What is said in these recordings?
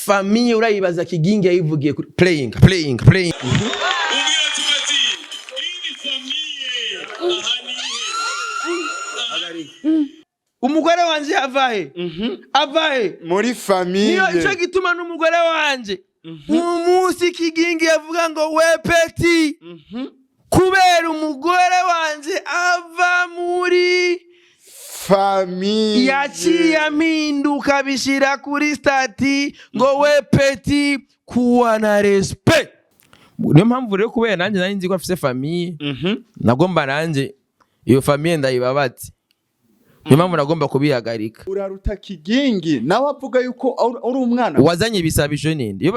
Famille urayibaza, Kigingi yayivugiye kuri playing, playing, playing. Ubwira ati bati iyi ni famille, aha ni he? Umugore wanje avahe? Avahe? Muri famille. Niyo ico gituma n'umugore wanje umunsi Kigingi yavuga ngo "we petit", kubera umugore wanje ava muri famille, yaciye ampinduka, bishira kuri statut ngo "we petit, kuwa na respect". Niyo mpamvu rero, kubera nanjye nari nzi ko afise famille, nagomba nanjye iyo famille ndayibabatse. Niyo mpamvu nagomba kubihagarika. Uraruta Kigingi, nawe avuga yuko uri umwana. Wazanye ibisabisho ninde?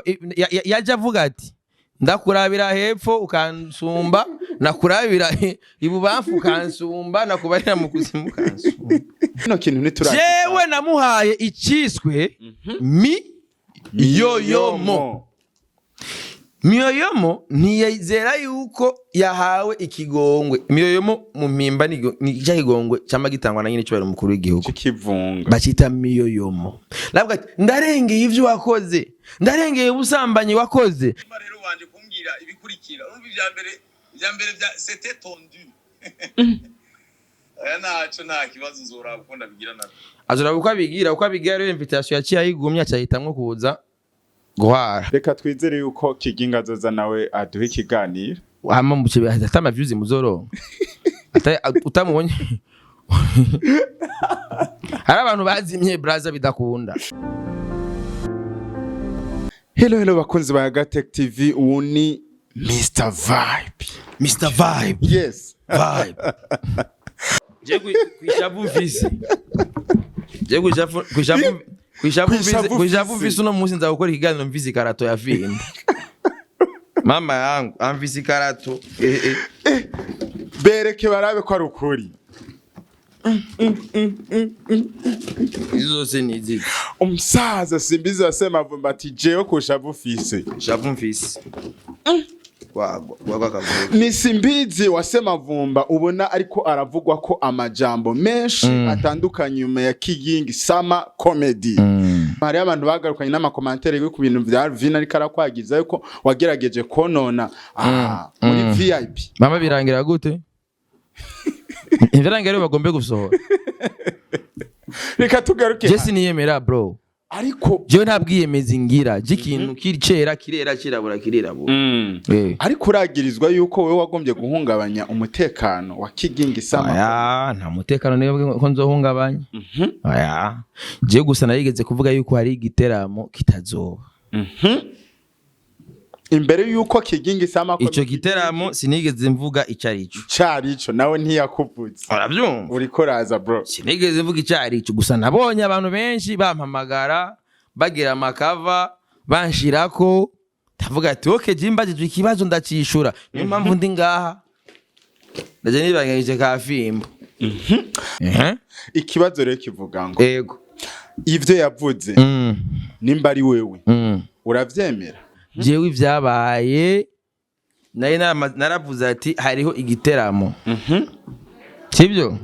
Yaje avuga ati "ndakurabira hepfo ukansumba, nakurabira ibubamfu ukansumba, nakubarira mu kuzimu ukansumba." Kino kintu ntiturakiza. Jewe namuhaye iciswe mi yoyomo. Miyoyomo ntiyizera yuko yahawe ikigongwe. Miyoyomo mu mpimba ni cya kigongwe cyangwa gitangwa na nyine cyubahiro umukuru w'igihugu. Kikivunga. Bacita miyoyomo. Ndavuga ati "ndarengeye ivyo wakoze, ndarengeye ubusambanyi wakoze." Rero wanje kumbwira ibikurikira, urumva ibya mbere bya c'était tendu. Aya ntaco, nta kibazo, nzoraba uko ndabigira nabyo. Azuraba uko abigira. Rero invitation yaciye ayigumye, acahitamwo kuza guhara. Reka twizere yuko Kigingi azoza nawe aduha ikiganiro. Hama muce ata ama views muzoronka. Utamubonye hari abantu bazimye braza bidakunda. Hello, hello bakunzi ba Gatech TV, ubu ni Mr Vibe. Mr Vibe. Yes. Vibe. Je kwishavu mfise, je kwishavu kwishavu mfise. Kwishavu Kwishavu mfise. mfise. Uno munsi nza gukora ikiganiro mfise ikarato ya fimbo. Mama yangu amfise ikarato, eh, eh. Bereke barabe ko ari ukuri. Izo zose ni iziki? Umusaza Simbizi wasemavumba ati "jewe kushavu ufise." Shavu mfise gwagwa gwagwa kavuga. Ni Simbizi wasemavumba ubona ariko aravugwa ko amajambo menshi atandukanye nyuma ya Kigingi Summer Comedy. Hariho abantu bagarukanye n'ama commentaires yo ku bintu vya Alvin, ariko arakwagiza yuko wagerageje konona muri VIP. Mama, birangira gute? Ntibirangira rero, bagombe gusohora. Reka tugaruke. Je siniyemera, bro. Ariko Jewe nta bwiyemezi ngira. Je ikintu kiri cera kirera, kirabura kirirabura. Eh. Ariko uragirizwa yuko wowe wagombye guhungabanya umutekano wa Kigingi Summer. Aya nta mutekano niyo ko nzohungabanya. Aya je gusa narigeze kuvuga yuko hari igiteramo kitazoba. Imbere yuko Kigingi Summer Ico giteramo sinigeze mvuga ico ari cyo. Cari ico nawe ntiyakuvuze. Urabyumva? Uriko raza, bro. Sinigeze mvuga ico ari cyo, gusa nabonye abantu benshi bampamagara, bagira amakava banshirako, ndavuga ati "okay, je mbajijwe ikibazo ndacishura". Niyo mpamvu ndi ngaha, ndaje nibanganyije ka fimbo. Ehe. Ikibazo rero kivuga ngo Ego. ivyo yavuze, nimba ari wewe, uravyemera? Jewe ivyabaye nari naravuze ati hariho igiteramo, sibyo,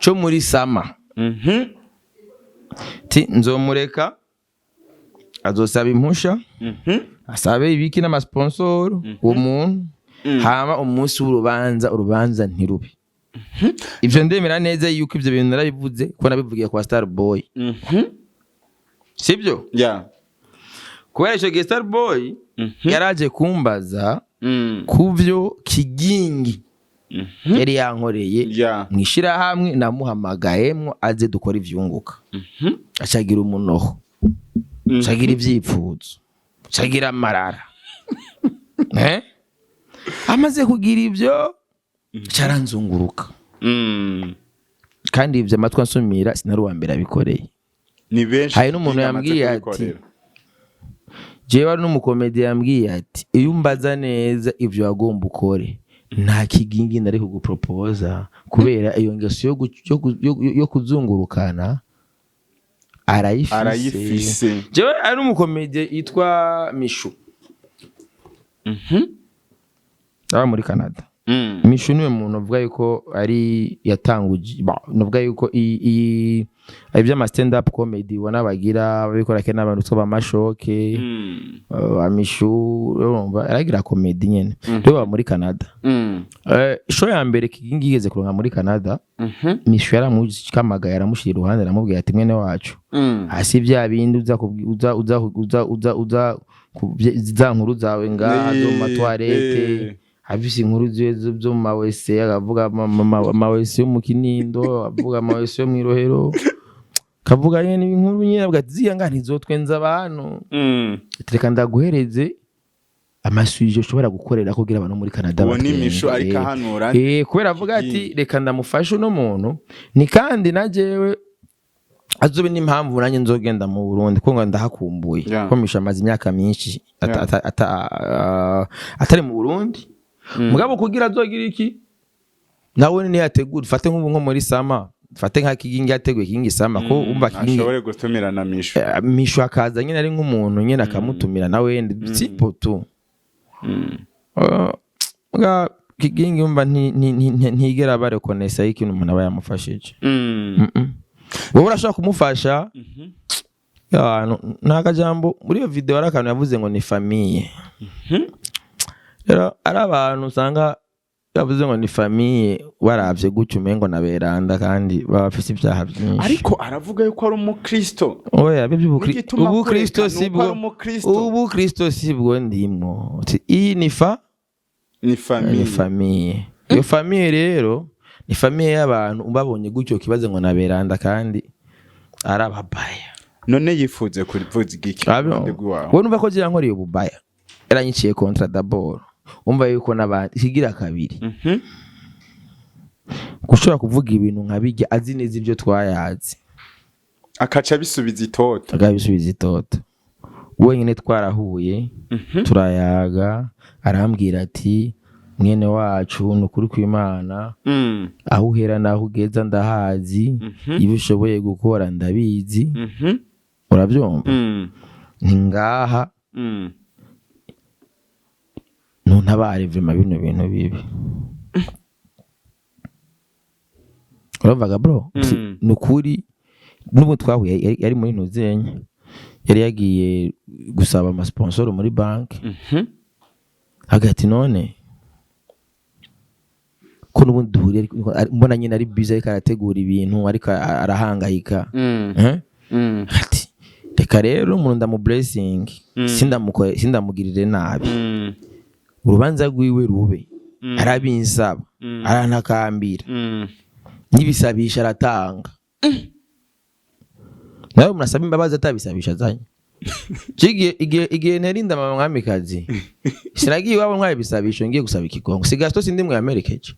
co muri summer, ti nzomureka azosaba impusha, asabe ibiki n'ama sponsors uwo muntu, hama umunsi w'urubanza urubanza ntirube. Ivyo ndemera neza yuko ivyo bintu narabivuze, ko nabivugiye kwa Star Boy, sibyo? Yeah. Kubera ico gihe Star Boy yaraje kumbaza kuvyo Kigingi yari yankoreye mwishirahamwe namuhamagayemwo aze dukora ivyunguka, acagira umunoho, acagira ivyipfuzo, acagira amarara. Eh? Amaze kugira ivyo caranzunguruka. Kandi ivyo amatwi ansumira, sinari uwa mbere abikoreye. Ni benshi. Hari n'umuntu Kigingi amaze yambwiye ati kubikorera. Jewe ari n'umukomedi yambwiye ati "iyo umbaza neza ivyo wagomba ukore, nta Kigingi nari kugupropoza, kubera iyo ngeso yo kuzungurukana arayifise." Arayifise. Jewe ari umukomedi yitwa Mishu aba muri Canada. Mishu niwe muntu uvuga yuko ari yatanguje, navuga yuko iyi iby'ama stand up comedy ubona bagira babikora ke n'abantu two bamashoke, amishu, urumva aragira comedy nyene. Rero baba muri Canada. Show ya mbere Kigingi yigeze kuronka muri Canada, Mishu yaramukamagaye, aramushyira iruhande, aramubwira ati: "Mwene wacu, hasi bya bindi uza uza uza uza uza uza za nkuru zawe ngaha zo mu ma toilettes." Afise inkuru ziwe zo mu ma WC, akavuga ama WC yo mu Kinindo, avuga ama WC yo mw'irohero, kavuga nyene inkuru nyene, avuga ati: "Ziya ngaha ntizotwenza abantu." Ati: "Reka ndaguhereze ama sujets ushobora gukorera kugira abantu muri Canada Uwo ni batwenge." Mishu ariko ahanura. Kubera avuga ati: "Reka ndamufashe uno muntu, ni kandi na jewe azobe n'impamvu nanjye nzogenda mu Burundi, kuko ngo ndahakumbuye." Ko Mishu amaze imyaka myinshi atari mu Burundi. Mugabo kugira azogira iki, nawe niyategura, ufate nk'ubu nko muri summer, fate nka Kigingi yateguye Kigingi Summer, ko umva Kigingi Ashobore gutumira na Mishu. Mishu akaza nyine ari nk'umuntu nyine, akamutumira nawe, simple tu. Mga Kigingi umva ntigera barekonesa y'ikintu umuntu aba yamufashije. Wowe urashobora kumufasha abantu nta kajambo. Muri iyo video hari akantu yavuze ngo ni famille. Rero ari abantu usanga yavuze ngo ni famille, baravye gutyo umengo na beranda, kandi baba bafise ibyaha byinshi. Ariko aravuga yuko ari umukristo. Oya, ibyo N'igituma ubukristo akureka si ni uko ari bwo. umukristo. Ubukristo si bwo ndimwo. Ati, iyi ni fa Ni ni famille. Famille, iyo famille rero ni famille y'abantu ubabonye gutyo kibaze ngo na beranda, kandi ari ababaya. None yifuze kuvuza igiki ku ruhande rw'iwawe? Wowe numva ko nkoreye ububaya, yaranyiciye contrat d'abord. Umva yuko n'abandi ikigira kabiri, gushobora kuvuga ibintu nka bijya azi neza ibyo twayazi, akaca abisubiza itoto. Akabisubiza itoto. Wenyine twarahuye, turayaga, arambwira ati: "Mwene wacu, ni ukuri kw'Imana, aho uhera n'aho ugeza ndahazi, ibyo ushoboye gukora ndabizi." Urabyumva? Ni ngaha ntuntabare vraiment bino bintu bibi. Uravuga bro, ni ukuri n'ubu twahuye yari muri ntuzenya, yari yagiye gusaba ama sponsors muri banki. Hagati none ko n'ubundi duhuriye, mbona nyine ari busy, ariko arategura ibintu, ariko arahangayika. Eh? Ati: "Reka rero umuntu ndamu blessing, sindamugirire nabi, urubanza rwiwe rube." Arabinsaba, arantakambira, n'ibisabisha aratanga. Nawe umuntu asaba imbabazi atabisabisha azanye. Igihe nerinda mama mwamikazi, sinagiye iwabo ntwaye ibisabisho ngiye gusaba ikigongo. Si Gaston sindi mwamerekeje.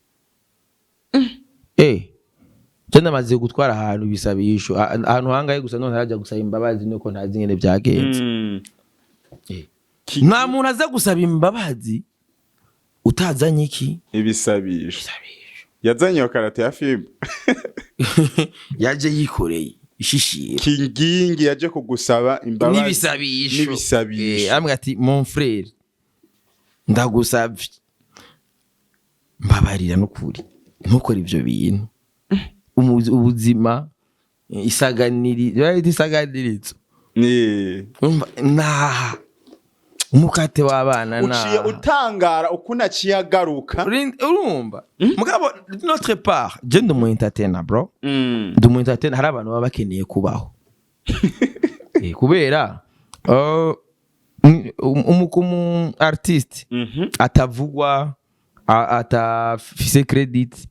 Je ndamaze gutwara ahantu ibisabisho, ahantu hangahe gusa, none harajya gusaba imbabazi nuko ntazi ingene byagenze. Nta muntu aza gusaba imbabazi utazanye iki? Ibisabisho. Ibisabisho. Yazanye iyo karate ya fibre. Yaje yikoreye ishishiro. Kigingi yaje kugusaba imbabazi n'ibisabisho. N'ibisabisho. Arambwira ati: "Mon frère, ndagusavye, mbabarira n'ukuri, ntukore ivyo bintu." Ubuzima isaganiri bayita isaganirizo. Urumva, naha umukate w'abana. Uciye Naha utangara ukuntu aciye agaruka. Urumva mugabo notre part, je ndi umu entertainer bro, ndi umu entertainer. Hari abantu baba bakeneye kubaho. Kubera umu artiste atavugwa, atafise credit,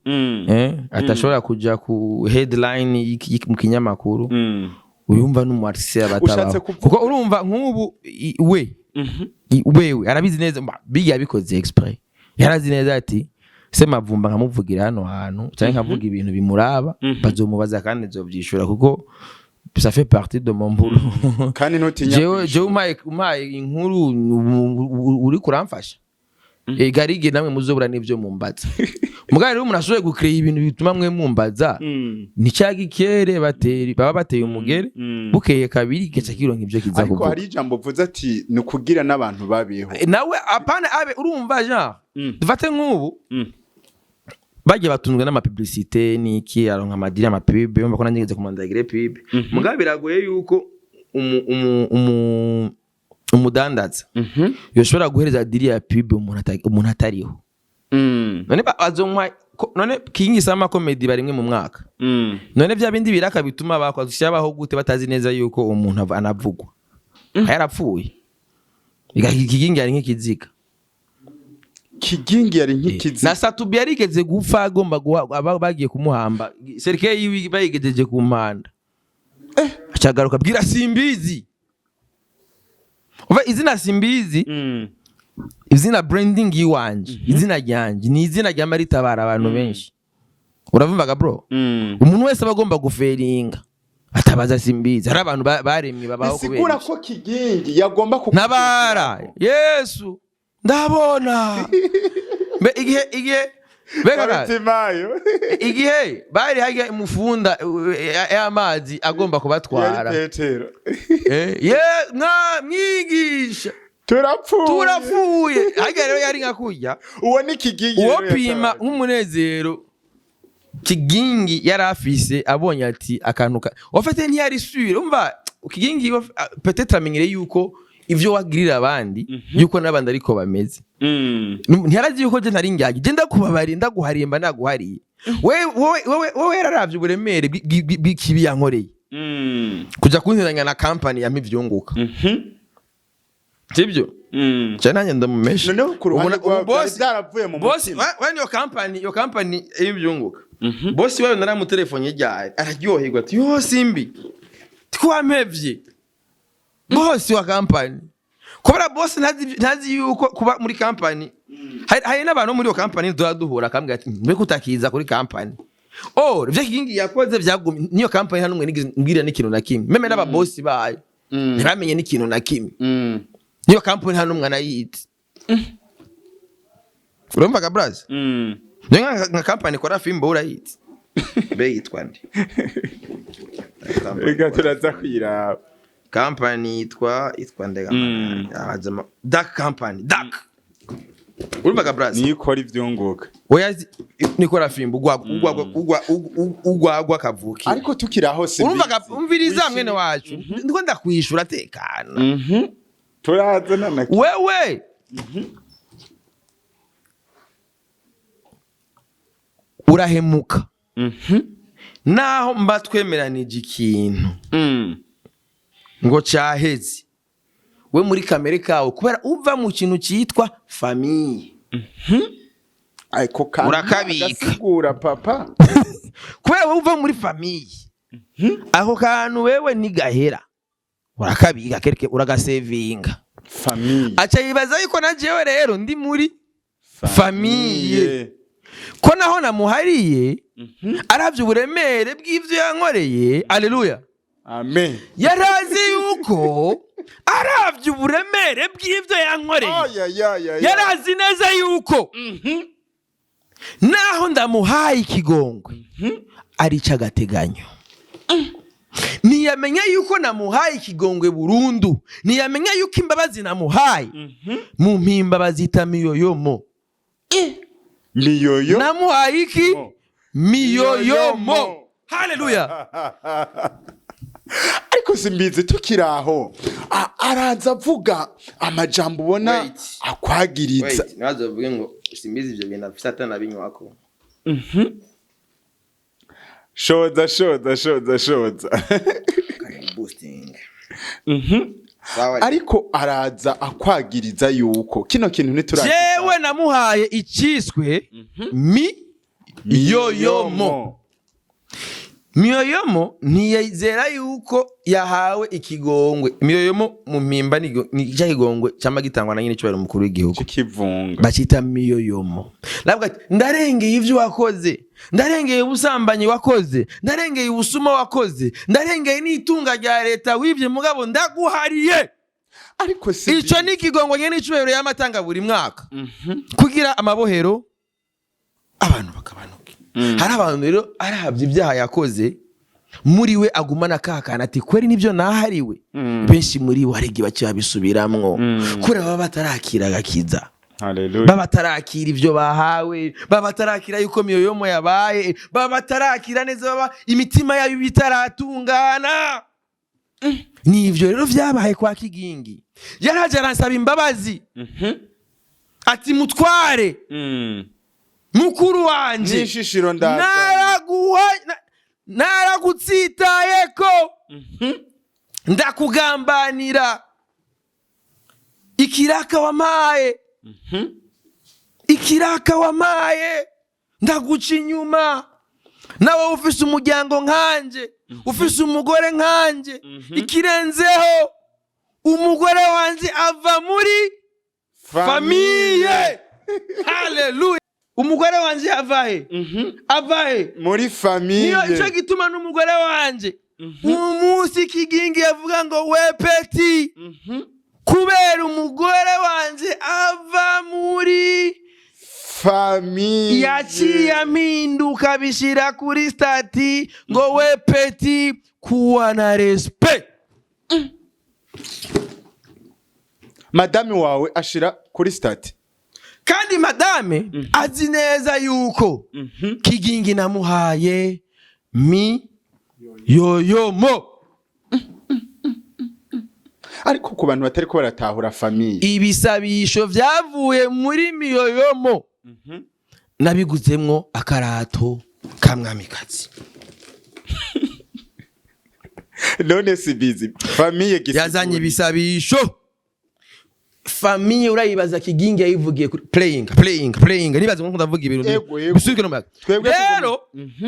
atashobora kuja ku headline mu kinyamakuru, urumva n'umu artiste aba Ushatse atabaho. kuvuga- Kuko urumva nk'ubu we wewe arabizi neza, bijya yabikoze exprès, yarazi neza ati: "Se Mavumba nkamuvugira hano hantu cyangwa nkavuga ibintu bimuraba, bazomubaza kandi nzobyishura, kuko ça fait partie de mon boulot." Kandi ntutinya Jewe kwishura. jewe umpaye inkuru, uri kuramfasha. Garige namwe muzobura n'ivyo mumbaza. Mugabo rero umuntu ashoboye gucreya ibintu bituma mwe mumbaza, ni cya gikere bateri baba bateye umugere, bukeye kabiri gaca kironka ivyo kiza Ariko kuvuga. hari ijambo uvuze ati ni ukugira n'abantu babeho. Nawe apana abe, urumva genre, dufate nk'ubu Bagiye batunzwe n'ama publicité n'iki, aronka ama deal, ama pub. Yumva ko nanjye ngeze kumandagire pub. Mugabo biragoye yuko umudandaza yoshobora guhereza deal ya pub umuntu atariho. None bazonkwa none King Sama Comedy barimwe mu mwaka. None bya bindi biraka bituma bakwa baho gute batazi neza yuko umuntu anavugwa yarapfuye? Kigingi yari nk'ikiziga. Kigingi yari nk'ikiziga. Na Satubi yarigeze gupfa, agomba guha aba bagiye kumuhamba, cercueil yiwe bayigejeje ku mpanda, acagaruka bwira Simbizi. Uva izina Simbizi, izina branding yiwanje, izina ryanje ni izina ryama ritabara abantu benshi. Uravumvaga, bro? Umuntu wese aba agomba guferinga atabaza Simbizi. Hari abantu baremwe babaho Bisigura kubera ko Kigingi yagomba ntabara Yesu ndabona. Mbe igihe mbega Barutimayo. Igihe bari hajya imufunda y'amazi agomba kubatwara. Yari Petero. Ye mwigisha, Turapfuye. Turapfuye. Hajya rero yari nka kurya. Uwo ni Kigingi Uwo rero pima yatabaye. nk'umunezero Kigingi yari afise abonye ati akantu ka wafate ntiyari sûr. Umva, Kigingi peut-être amenyere yuko ivyo wagirira abandi, yuko n'abandi ariko bameze. Ntiyarazi yuko je ntari njyagi, je ndakubabariye, ndaguhariye, mba naguhariye. Wewe yararavye uburemere bw'ikibi yankoreye, kuja kunteranya na company yampa ivyunguka, sibyo? Je nanjye ndamumesha. Noneho ku ruhande rwawe byari byaravuye mu Boss mutima. we niyo company y'ivyunguka, boss wewe naramutelefone ryari, araryoherwa ati: "Yo Simbi, twampevye." Boss wa company, kubera boss ntazi yuko kuba muri company hari n'abantu bo muri iyo company duhora duhura, akambwira ati: "Mbe kutakiza kuri company?" Oh, ivyo Kigingi yakoze vyagumye niyo company, nta n'umwe nigeze mbwira n'ikintu na kimwe, même n'ababosi bayo ntibamenye n'ikintu na kimwe. Niyo company nta n'umwe anayizi. Urumvaga, braza? Niyo nka company ikora fimbo, urayizi? Mbe yitwa nde? Reka turaza kwiraba. Company yitwa ndega? Dark Company, Dark. Urumvaga, braza? Niyo ikora ivyunguka. Oya, nikora fimbo, ugwagwa ugwagwa kavukire. Ariko tukiri aho, Simbizi. Urumvaga, umviriza mwene wacu, ndiko ndakwishura, tekana. Turaza nana. Wewe urahemuka naho mba twemeranije ikintu ngo cyaheze, we muri kamere kawe, kubera uva mu kintu cyitwa famille, Ariko kandi urakabika. agasigura papa. Kubera wowe uva muri famille, ako kantu wewe ntigahera, urakabika kereke uragasevinga. Famille. Aca yibaza yuko na jewe rero ndi muri famille, ko naho namuhariye, aravye uburemere bw'ivyo yankoreye. Aleluya. Amen. Yarazi yuko aravye uburemere bw'ivyo yankoreye, Ay, ay, ay, ay, ay. yarazi neza yuko naho ndamuhaye ikigongwe ari icy'agateganyo. Ntiyamenya yuko namuhaye ikigongwe burundu, ntiyamenya yuko imbabazi namuhaye mu mpimba bazita miyoyomo. Miyoyo. Namuhaye iki? Mo. Miyoyomo. Miyoyomo. Haleluya. Ariko Simbizi, tukiri aho, araza avuga amajambo ubona Wait. akwagiriza. Ntibazovuge ngo Simbizi ibyo bintu afise atanabinywako. Shoza, shoza, shoza, shoza. Boosting. Ariko araza akwagiriza yuko kino kintu ntiturakiza. Jewe namuhaye icyiswe mi yoyomo. Miyoyomo, ntiyizera yuko yahawe ikigongwe miyoyomo mu mpimba. Ni cya kigongwe cyangwa gitangwa na nyine cyubahiro umukuru w'igihugu. Kikivunga. Bacita miyoyomo. Navuga ati: "Ndarengeye ibyo wakoze, ndarengeye ubusambanyi wakoze, ndarengeye ubusuma wakoze, ndarengeye n'itunga rya leta wibye, mugabo ndaguhariye." Ariko si Icyo ni ikigongwe nyine icyubahiro y'amatanga buri mwaka kugira amabohero abantu bakabanuke. Hari abantu rero arabye ibyaha yakoze, muri we agumana ka kantu ati: "Kweri nibyo nahariwe." Benshi muri bo hari igihe bace babisubiramwo kubera baba batarakira agakiza. Haleluya. Baba batarakira ivyo bahawe, baba batarakira yuko miyoyomo yabaye, baba batarakira neza, baba imitima yabo iba itaratungana. Nivyo rero vyabaye kwa Kigingi. Yaraje aransaba imbabazi ati: "Mutware, mukuru wanje, n'ishishiro ndaza. Naragutsitayeko, ndakugambanira ikiraka wampaye, ikiraka wampaye, ndaguca inyuma. Nawe ufise umuryango nkanje, ufise umugore nkanje, ikirenzeho umugore wanje ava muri famille." Haleluya! Umugore wanje ava he? Ava he? Muri Niyo famille. Ico gituma n'umugore wanje umunsi Kigingi yavuga ngo: "We petit", kubera umugore wanje ava muri famille. Yaciye ampinduka, bishyira kuri statut ngo: "We petit, kuwa na respect." Madame wawe ashira kuri statut. Kandi madame azi neza yuko Kigingi namuhaye mi yoyomo. Ariko ku bantu batari ko baratahura famille, Ibisabisho vyavuye muri miyoyomo nabiguzemwo akarato ka mwamikazi. None si bizi famille gisigura. Yazanye ibisabisho, famille. Urayibaza Kigingi yayivugiye kuri playing, playing, playing. Nibaza nko ndavuga ibintu Ego, ego. bisubike no muyaga. Twebwe Rero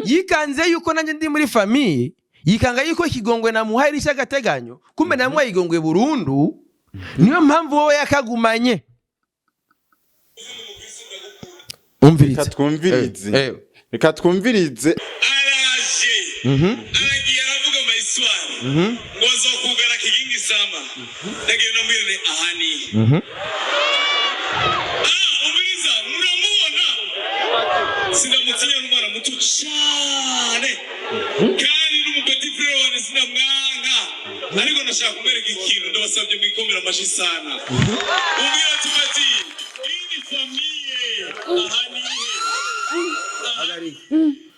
yikanze yuko nanjye ndi muri famille, yikanga yuko ikigongwe namuhaye ari icy'agateganyo, kumbe namuhaye igongwe burundu. Niyo mpamvu wowe yakagumanye. Umvirize. Reka twumvirize. Reka twumvirize. Araje, aragiye, aravuga ama histoires ngo azokugara Kigingi Sama. Ndagiye namubwira nti: "Aha ni ah." Umviriza, muramubona, sinamutinya, n'umwana muto cyane kandi n'umu petit frère wanjye, sinamwanka, ariko ndashaka kumwereka ikintu. Ndabasabye mwikomera amashi sana. Ubwira ati: "Bati iyi ni famille, aha ni he?"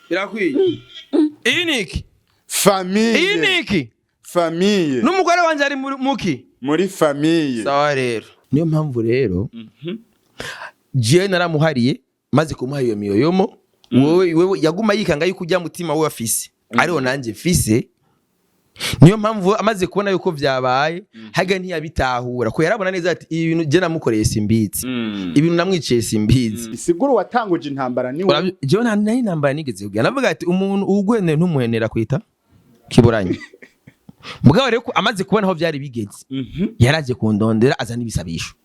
Birakwiye. Iyi ni iki? Iyi Famille. Ni iki? Famille. N'umugore wanjye ari muri muki? Muri famille. Sawa rero, niyo mpamvu rero jewe naramuhariye. Maze kumuha iyo miyoyomo, wewe yaguma yikanga yuko ujya mutima we afise ariho nanjye mfise. Niyo mpamvu amaze kubona yuko vyabaye haga ntiyabitahura, ko yarabona neza ati: "Ibi bintu je namukoreye simbizi, ibintu namwiciye simbizi." Isiguro watanguje intambara ni we. Jewe nta nari intambara nigeze kugira. Navuga ati: "Umuntu ugweneye ntumuhenera kwita kiburanye." Mugabo rero ko amaze kubona aho vyari bigeze, yaraje kundondera, azana ibisabisho.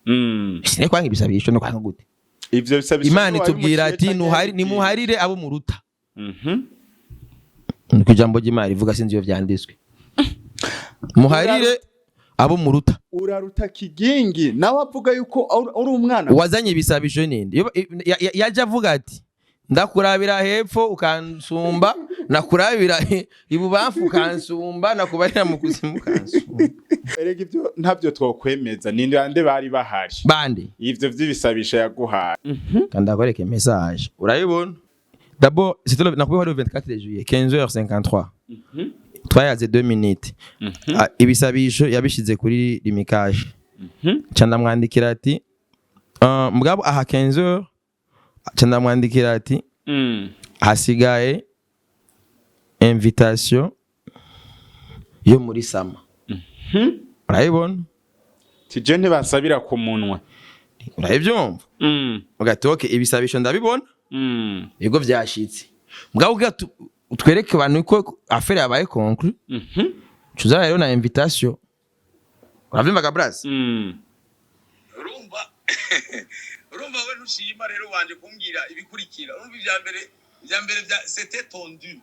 Sinari kwanga ibisabisho, no kwanga gute? Ivyo bisabisho Imana wari itubwira muciye ati: canke yabibwiye? "Nimuharire abo muruta." Niko ijambo ry'Imana rivuga, sinzi iyo vyanditswe. Muharire abo muruta. Uraruta Kigingi nawe avuga yuko uri umwana. Wazanye ibisabisho ninde? Yaje avuga ati: "Ndakurabira hepfo ukansumba, nakurabira ibubamfu ukansumba, nakubarira mu kuzimu ukansumba." Erega ivyo ntabyo twokwemeza, ni bande bari bahari? Bande? Ivyo vy'ibisabisho yaguhaye. Kandi akwereke message, urayibona. D'abord c'était le nakubwiye ko ari le 24 juillet, 15h53, twayaze 2 minutes. Ah, ibisabisho yabishize kuri limikage. Ca ndamwandikira ati mugabo aha 15h, ca ndamwandikira ati: "Hasigaye invitation yo muri sama." Urayibona. Tije ntibasabira ku munwa. Urayibyumva. Ugati: "Okay, ibisabisho ndabibona." Ibigo vyashitse, mugabo ugira twereke abantu ko affaire yabaye conclu, tuza rero na invitation. Uravyumva Gabras? Urumva we ntushima rero wanje kumbwira ibikurikira. Urumva ibya mbere bya c'était tendu.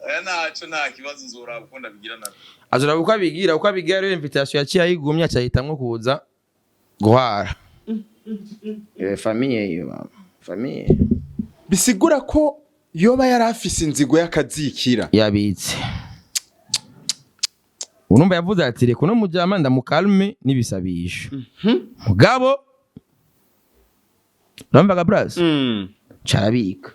Aya ntaco, nta kibazo, nzoraba uko ndabigira nabyo. Azoraba uko abigira. Rero invitation yaciye ayigumya, acahitamwo kuza guhara. Famille iyo, mama, famille. Bisigura ko yoba yari afise inzigo y'akazikira. Yabitse. Urumva yavuze ati: "Reka uno mujama ndamukalme n'ibisabisho." Mugabo Urumvaga, bras, carabika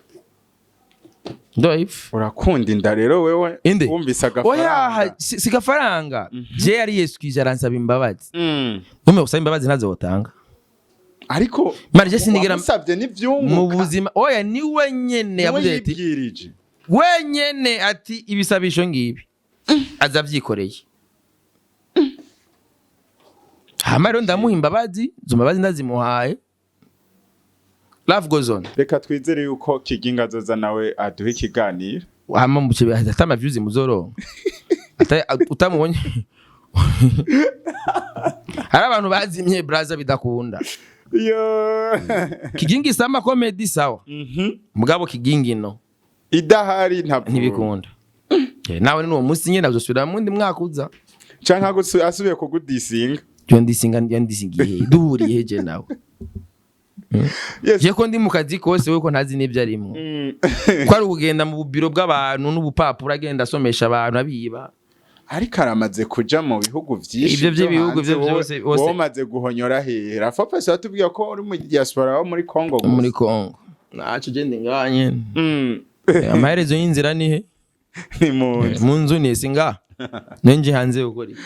ndoif. Urakunda inda rero wewe. Inde? Wumvise Oya. agafaranga. Si gafaranga, je yari yesukije, aransaba imbabazi. Ntume gusaba imbabazi ntazo wotanga. Ariko Mari, je sinigera wamusabye mu n'ivyunguka. buzima. Oya, ni wenyene Niwe yavuze ati yibwirije. Wenyene ati ibisabisho ngibi, aza avyikoreye. Hama rero ndamuha imbabazi, izo mbabazi ndazimuhaye, life goes on. Reka twizere yuko Kiginga azoza nawe aduha ikiganiro. Hama muce ata ama views muzoronka. Utamubonye, hari abantu bazimye, braza, bidakunda. Yo. Kigingi Sama Comedy, sawa. Mugabo Kigingi no Idahari ntabwo ntibikunda. Nawe ni uwo munsi nyene azosubira mu wundi mwaka uza. Canke asubiye kugudisinga. Yo ndisinga, yo ndisingiye, duhuriye je nawe? Yes. Je ko ndi mu kazi kose, we ko ntazi n'ibyo arimo, ko ari ukugenda mu biro bw'abantu n'ubupapuro, agenda asomesha abantu abiba. Ariko aramaze kuja mu bihugu vyinshi Ivyo vyo vy'ibihugu hanze, vyo vyose wowe umaze guhonyora hehe? Rafa Pesi watubwiye ko uri mu diaspora wo muri Congo gusa. Muri Congo naco, je ndi ngaha nyene. Amaherezo y'inzira ni he? Ni mu nzu. Mu nzu nisi ngaha, nje hanze gukora iki?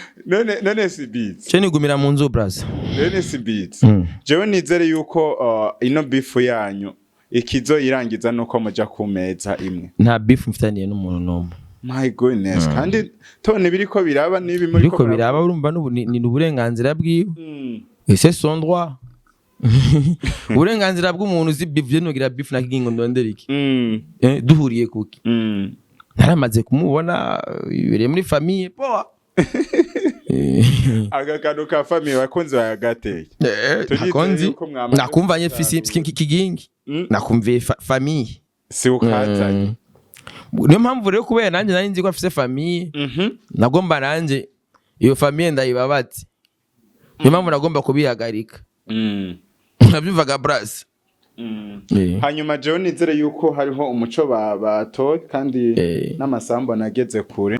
None si beats. Ce nigumira mu nzu, braza. None si beats. Jewe nizere yuko ino beef yanyu ikizo irangiza nuko muja ku meza imwe. Nta beef mfitaniye n'umuntu n'umwe. My goodness, kandi tone biriko biraba nibi muri Biriko biraba, urumva ni uburenganzira bwiwe. Et c'est son droit, uburenganzira bw'umuntu. Uzi beef, je nugira beef na Kigingo ndondera iki? Duhuriye kuki? Naramaze kumubona, ibereye muri famille, poa. Aka kantu ka famille bakunzi bayagateye. Turizeye Nakonzi yuko mwamaze nakumvanye fisi gusarura. Kigingi. Nakumviye famille. Si ukazanye. Niyo mpamvu rero, kubera nanjye nari nzi ko afise famille, nagomba nanjye iyo famille ndayibabatse, niyo mpamvu nagomba kubihagarika. Nabyumvaga, brasi. Hanyuma jewe nizere yuko hariho umuco batoye kandi n'amasambu nageze kure.